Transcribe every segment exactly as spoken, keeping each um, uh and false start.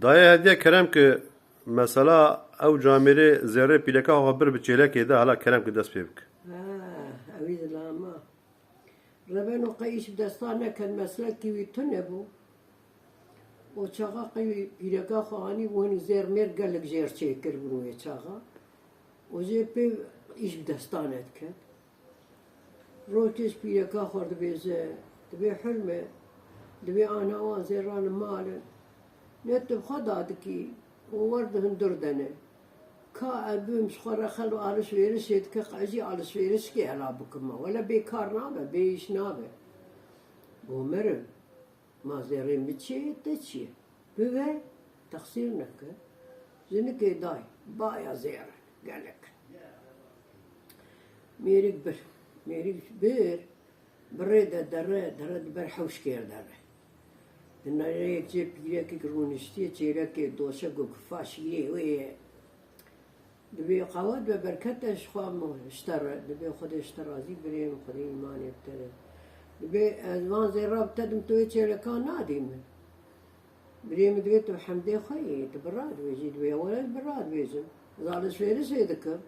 Dayê Hediye kerem ki mesela ew camêrê zêrê pîleka xwe bir bi çêlekê de, hala kerem ki dest pê bike. Ha, ewî zilama. Rebeno qey îş bi desta neket, meslekî wî tune bû. O çaxa qey wî pîreka xwe anî bû, hinî zêr mêr gelek jêr çêkir bûn wê çaxa. O jê pê îş bi desta nediket. Rojkê ji pîreka xwe dibêje, dibê Hilme, dibê ana wan zêran li mal in. Ne tu bi xwe da dikî û wer di hundir de ne. Ka ez bim ji xwe re xelo alişverişê dike, qe ez jî alişverişkê hela bikim. Wele bê kar nabe, bê îş nabe. Bo meriv, ma zêrê min çi ye, te çi ye? Bibe, texsîr neke. Jinikê day, baya zêr in, gelek. Mêrik bir, mêrik bir, bi rê de dere, dere di ber hewşkê re dere. Di nereyek cê pîrekek rûniştiye, çêlekê doşek û kifa şîrê wê ye. Dibê qewet be berkete ji xwe mo-, ji te re. Dibê Xwedê ji te razî birê min, Xwedê îmanê bi te re. Dibê ez van zêra bi te dim tu wê çêleka nadî min. Birê min dibê tu bi hemdê xwe yê, tu bi ra dibêjî, dibê were ez bi ra dibêjim. Ez alişverişê dikim.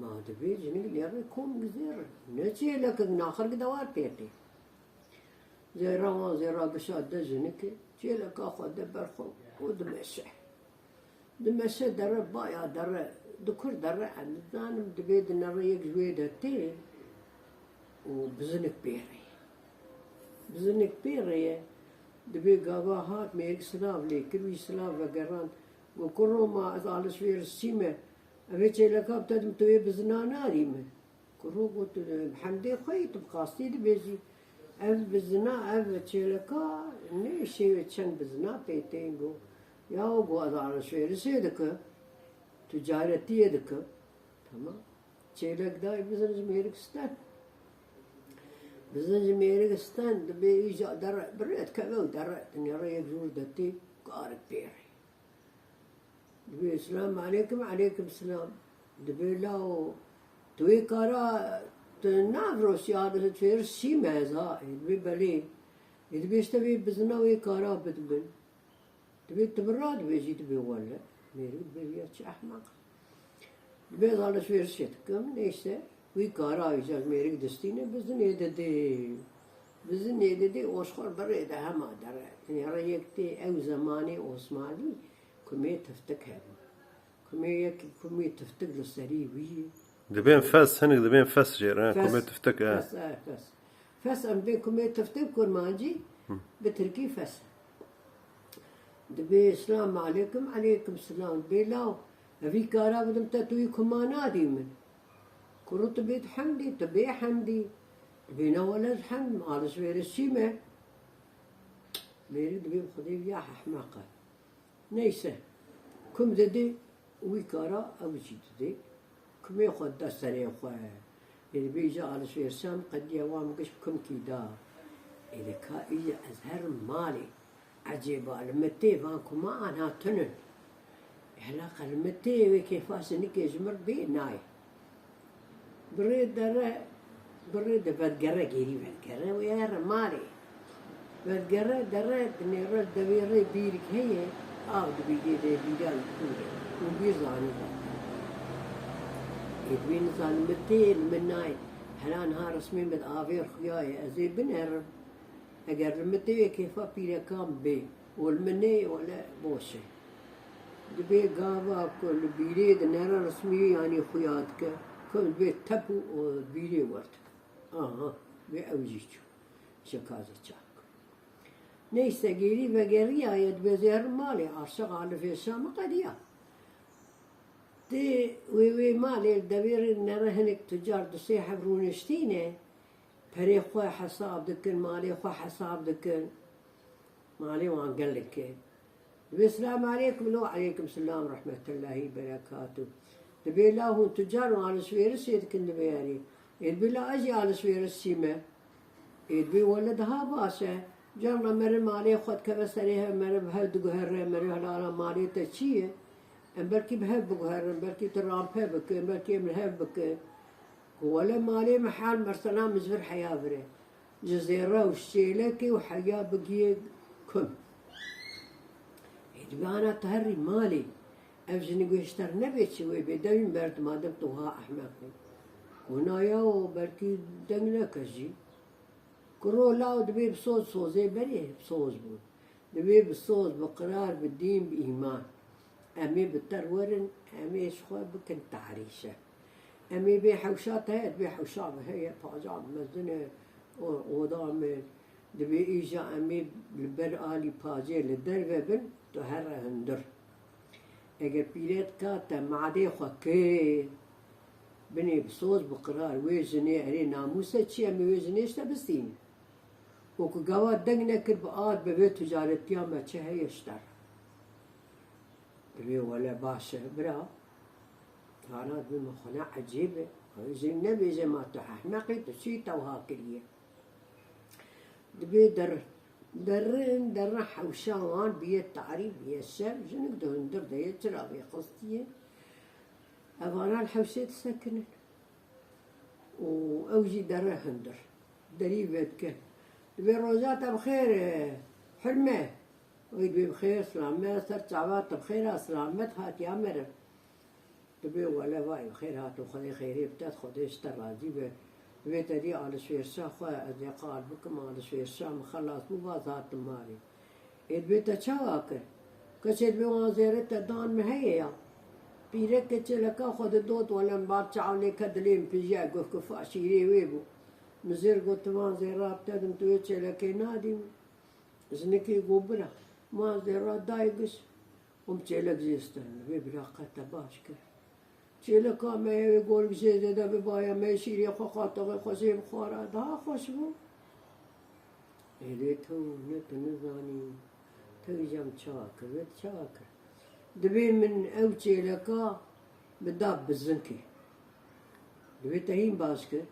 Ma dibê jinik lê re kom gizêr. Ne çêlekek naxir gide war pêqî. Zêra wan zêra gişa de jinike, çêleka xwe de ber xwe û dimeşe. Dimeşe dere, baya dere, dikur dere, ez nizanim, dibê di nere yek ji wê de tê û bizinik pê re ye. Bizinik pê re ye, dibê gava hat, mêrik silav lê kir, wî silav vegerand. Got, kuro ma ez alişverişçî me, ev ê çêleka bi te dim tu wê bizina nadî min. Kuro got, bi hemdê xwe yê tu bi qastî dibêjî. Ev bizina, ev çêleka neyşê çend bizina pê tên got. Ya got, ez alişverişê dikim. Ticaretiyê dikim. Tamam. Çêlek dayê bizin ji mêrik sten. Bizin ji mêrik sten, dibê îja dere, bi rê dikeve û dere, dinêre yek jûr de tê, karik pê re. Dibê, "Selamu aleykum." "Aleykum selam." Dibê, "Lawo, tu wê kara, tu navroşî, alişverişçî me ez ha?" Ê, dibê, "Belê." Ê, dibê, "Ji te vê bizina wê kara bidibin." Dibê, "Tu bi ra dibêjî?" Dibê, "Wele." Mêrik dibê, "Ya çi ehmeq." Dibê, "Ez alişverişê dikim, neyse." Wî kara îja ji mêrik distîne, bizinê didê. Bizinê didê, o ji xwe bi rê de hema dere. Dinêre yek tê, ew zemanê Osmanlî kumê tiftik hebû. Kumê yekî, kumê tiftik li serî wî. Dibên fes, hinek dibên fes jê re, he, kumê tiftik, he. Fes, e, fes. Fes, em dibê kumê tiftik kurmancî, bi tirkî fes. Dibê, "Selamu aleykum." "Aleykum selam." Dibê, "Law, evî kara bidim te, tu wî kuma nadî min." Kuro, tu bê hemdî, tu bê hemdî. Dibê, "Ne wele ez hemdim, alişverişçî me." Mêrik dibê, "Xwedê ya ehmeq e." Neyse, kum didê, wî kara ew jî didê. Kumê xwe dide serê xwe. Ê, dibê îja alişverişa min qediya, wan min giş bi kumkî da. Ê, de ka îja ez herim malê. Ecêba, li min tê van kuma ana tunin. Hela qe li min tê wê kêfa jinikê ji mir bê nayê. Bi rê dere, bi rê de vedgere, gêrî vedgere, wê here malê. Vedgere, dere, dinêre, devê rê bîrik heye, av dibî dê, dê bîra li kûr e. Hûn bîr zanî zaten. Ê, dibê nizanim min tê, li min nayê. Hela niha resmê min di avê xuya ye, ez ê binerim. Eger li min tê wê kêfa pîrekan bê û li min neyê, wele boş e. Dibê gava ku li bîrê dinere resmî yanî xuya dike, ku dibê tep û, û bîrê werte. Aha, bê ew jî çû. Şekaze çak. Neyse, gêrî vegeriyaye, dibê zêr malê, arşa xalifê Şamê qediya. Tê wê, wê malê, li devê rê nere hinek tucar du sê heb rûniştîne, perê xwe hesab dikin, malê xwe hesab dikin. Malê wan gelek e. Dibê, "Selamu aleykum." "Lo aleykum selam, rehmetullahî berekatuh." Dibê, "La hûn tucar û alişverişê dikin?" Dibê, "Erê." Ê, dibê, "La ez jî alişverişçî me." Ê, dibê, "Wele daha baş e. Carna meriv malê xwe dikeve serê hev, meriv bi hev diguhere, meriv hela malê te çi ye? Em belkî bi hev biguherin, belkî tu rampe bikin, belkî em li hev bikin." Ku wele malê min hal mesela min ji vir heya vir e. Ji zêre û ji çêlekê û heya bigiyê kum. Ê, Vana tu herî malê. Ev jinik wê ji te re nebê çi, wê bê devîn ber tu, madem tu wiha ehmeq bû. Ku na ya, belkî deng neke jî. Kuro law dibê bi soz, sozê berê bi soz bû. Dibê bi soz, bi qirar, bi dîn, bi îman. Em ê bi te re werin, em ê ji xwe bikin tarîşe. Em ê bê hewşa te heye, dibê hewşa bi heye, paca bi mezin e, o-, oda min. Dibê îja em ê li ber alî pacê li derve bin, tu here hundir. Eger pîrek ka te madê xwe kir, binê bi soz, bi qirar, wê jinê erê namûs e çi, em ê wê jinê ji te bistînin. Û ku gava deng nekir bi ad be, vê ticaretiya me çi heye ji te re. Dibê wele baş e, bira. Vana dibê min xwe ne ecêb e. Ew jin nebêje ma tu ehmeq î, tu çi te wiha kiriye. Dibê der-, derin, derin hewşa wan biye tarî, biye şev, jinik di hundir de ye, çira vê xistiye. Evana li hewşê disekinin. Û ew jî dere hundir. Derî vedike. Dibê roja te bi xêr, e, Hurme. Wê dibê bi xêr, silamet, ser çava te bi xêr ha, silamet hatiya meriv. Dibê wele vay bi xêr hatin, Xwedê xêrê bide, Xwedê ji te razî be. Dibê te dî alişvêrişa xwe, ez ê qal bikim, alişvêrişa min xelas bû, vaz hatim malê. Ê dibê te çawa kir? Keçê dibê wan zêrê te dan min heye ya. Pîrek keçê leka xwe didot, wele min bar çav nêke dilê min pijiya, got ku faşîrê wê bû. Min zêr got tu van zêra bide min, tu wê çêlekê nadî min. Jinikê got bira. Wan zêra dayê giş. Û min çêlek jê stend. Vê bira qe te baş kir. Çêleka me ye, wê gorik jê zêde bibaya, me şîrê xwe qatixê xwe jê bixwara, daha xweş bû. Êdê tew ne tu nizanî, tew îja min çawa kir, vê tu çawa kir? Dibê min ew çêleka bida bizinkê. Dibê te hîn baş kir.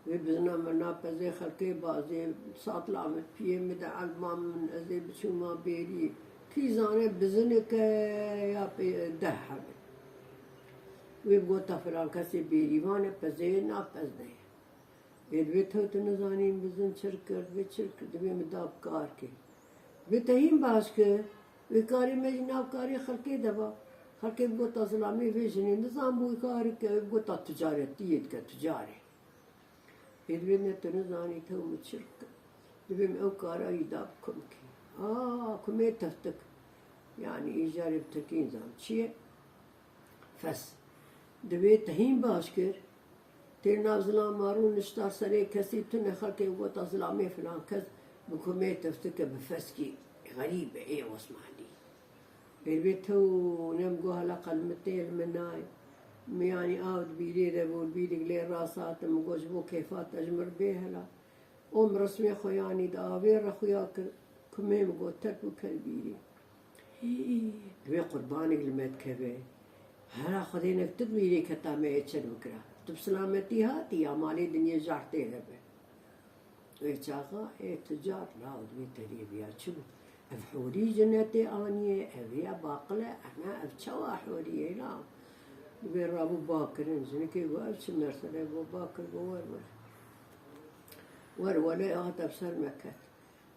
Wê bizina min na pezê xelkê bazê, satla min piyê min de elma min, ez ê biçûma bêrî. Kî zane bizineke ya pê deh hebe. Wê bigota filan kesê bêrîvan e, pezê na pez de ye. Ê dibê tew tu nizanî bizin çir kir, dibê çir kir, dibê min da bi kar kê. Dibê te hîn baş kir, wê karê me jî nav karê xelkê de ba. Xelkê bigota zilamê vê jinê nizan bû wê karê ke, wê bigota ticaretiyê dike, ticarê. Ê dibê ne tu nizanî tew min çir kir. Dibê min ew kara wî da bi kumkê. A, kumê tiftik. Yanî îjarê bi tirkî nizam çi ye? Fes. Dibê te hîn baş kir. Tê nav zilam marû nişta serê kesî tune xelkê gota zilamê filan kes bi kumê tiftike bi feskî xerîb e ê Osmanlî. Ê dibê tew ne min got hela qe li min tê li min nayê. Min yanî av di bîrê de bû, li bîrik lê rast hatim, min got ji bo kêfa te ji min re bê hela. Û min resmê xwe yanî di avê re xuya kir, kumê min got terk û ker bîrê. Hî, divê qurbanek li me dikeve. Hera Xwedê nek tu di bîrê keta me yê çer bikira. Tu bi silametî hatî ya malê dinyê jar tê de be. Wê çaxa ê tu car law divê terê biya çi bû? Ev hûrî jinetê aniye, ev ya baqile, ene ev çawa hûrî ye law? Divê rabû bakirin, jinikê got ev çi mersele, got bakir, got wer were. Wer wele hat ev ser me ket.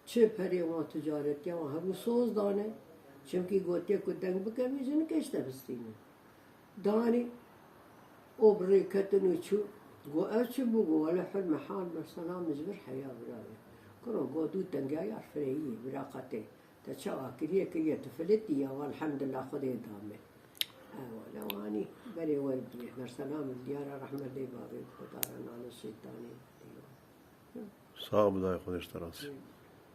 Çi perê wan ticaretiya wan hebû soz dane, çimkî gotiye ku deng bike vê jinikê ji te bistîne. Danê û bi rê ketin û çû. Got ev çi bû? Got wele hurme hal me selam ji vir heya bira wê. Kuro got dû tengeya yar fireyî bira qetê. Te çawa kiriye kiriye tu filitî ya, elhemdulillah Xwedê da me. Ew wele wanî berê wer bûye. Merselam diyara rehmet dê bavê Xwedara nane şeytanê. Sax bidayê Xwedê ji te razî.